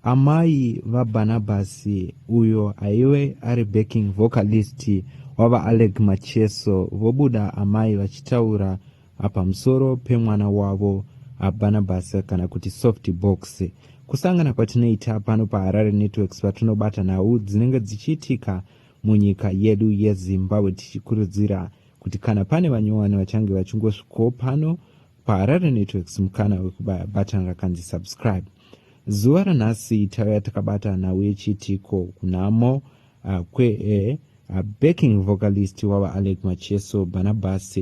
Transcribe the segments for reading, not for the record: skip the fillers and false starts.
Amai vaBarnabas uyo aive ari backing vocalist waVaAlec Macheso vobuda amai vachitaura pamusoro pemwana wavo Barnabas kana kuti Soft Box. Kusangana kwatinoita pano paHarare Networks patinobata nhau dzinenge dzichiitika munyika yedu yeZimbabwe tichikurudzira kuti kana pane vanyowani vachange vachingosvikawo pano paHarare Networks mukana wekubaya button rakanzi subscribe. Zuva ranhasi tauya takabata nhau yechiitiko kunhamo kwe backing vocalist wava Alec Macheso Barnabas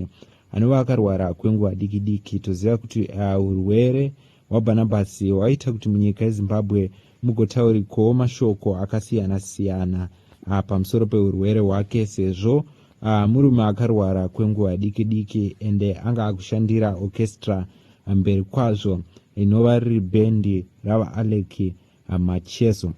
anova akarwara kwenguva diki diki. Toziva kuti urwere hwaBarnabas hwaita kuti munyika yeZimbabwe mugotaurikowo mashoko akasiyana siyana pamusoro peurwere hwake sezvo murume akarwara kwenguva diki diki ende anga akushandira orchestra mberi kwazvo inova riri bhendi ravaAlec Macheso.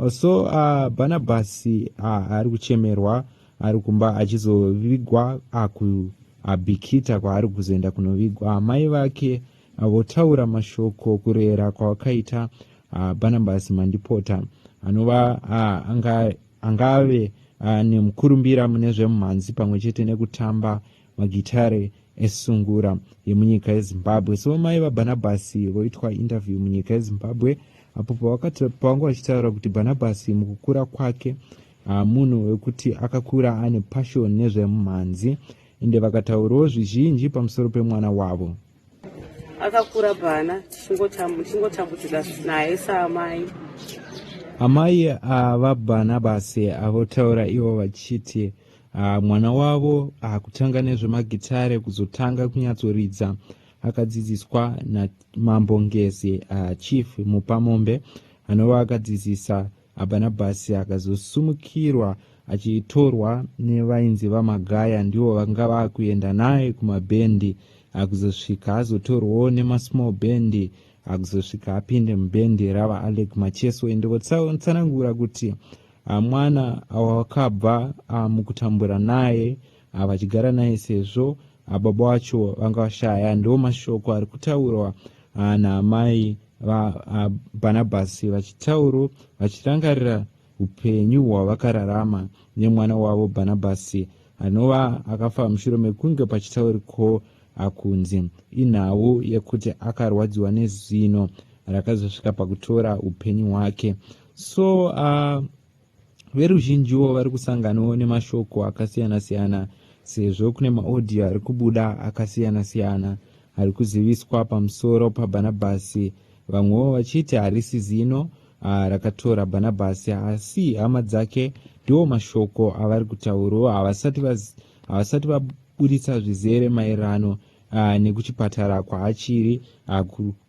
So Barnabas ari kuchemerwa ari kumba achizovigwa kuBikita kwaari kuzoenda kunovigwa. Amai vake votaura mashoko kurera kwavakaita Barnabas Mandipota anova angave nemukurumbira mune zvemumhanzi pamwe chete nekutamba magitare esungura yemunyika yeZimbabwe. So mai vaBarnabas voitwa interview munyika yeZimbabwe apo pavanga vachitaura kuti Barnabas mukukura kwake munhu wekuti akakura ane passion nezvemumhanzi ende vakataurawo zvizhinji pamusoro pemwana wavo. Akakura Bhana tichingotambudzika naye saamai. Amai vaBarnabas votaura ivo vachiti mwana wavo kutanga nezvemagitare kuzotanga kunyatsoridza akadzidziswa naMambo Ngezi, Chief Mupamombe anova akadzidzisa Barnabas akazosumukirwa achitorwa nevainzi vaMagaya ndivo vanga vakuenda naye kumabhendi kuzosvika azotorwawo nemasmall bhendi kuzosvika apinde mubhendi rava Alec Macheso. Ende votsanangura kuti mwana wakabva mukutambura naye vachigara naye sezvo baba vacho vanga vashaya. Ndo mashoko ari kutaurwa naamai vaBarnabas vachitauro vachirangarira upenyu hwavakararama nemwana wavo Barnabas anova akafa mushure mekunge pachitauriko kunzi inhau yekuti akarwadziwa nezino rakazosvika pakutora upenyu hwake. So veruzhinjiwo vari kusanganawo nemashoko akasiyana-siyana sezvo kune maaudio ari kubuda akasiyana-siyana ari kuziviswa pamusoro paBarnabas, vamwewo vachiti harisi zino rakatora Barnabas asi hama dzake ndiwo mashoko avari kutaurawo. Havasati vaburitsa zvizere maererano nekuchipatara kwaachiri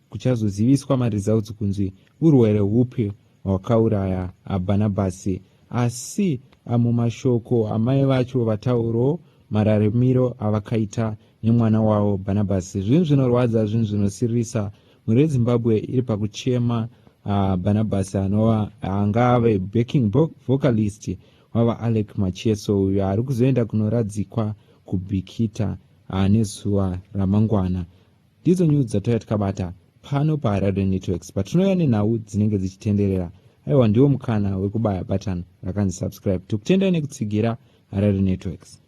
kuchazoziviswa maresults kunzi urwere hupi hwakauraya Barnabas. Asi mumashoko amai vacho vataurawo mararamiro avakaita nemwana wavo Barnabas. Zvinhu zvinorwadza, zvinhu zvinosiririsa. Mhuri yeZimbabwe iri pakuchema Barnabas anova angave backing vocalist wava Alec Macheso uyo ari kuzoenda kunoradzikwa kuBikita nezuva ramangwana. Ndidzo news dzatauya tikabata pano paHarare Networks patinouya nenhau dzinenge dzichitenderera. Aiwa, ndiwo mukana wekubaya button rakanzi subscribe. Tokutendai nekutsigira Harare Networks.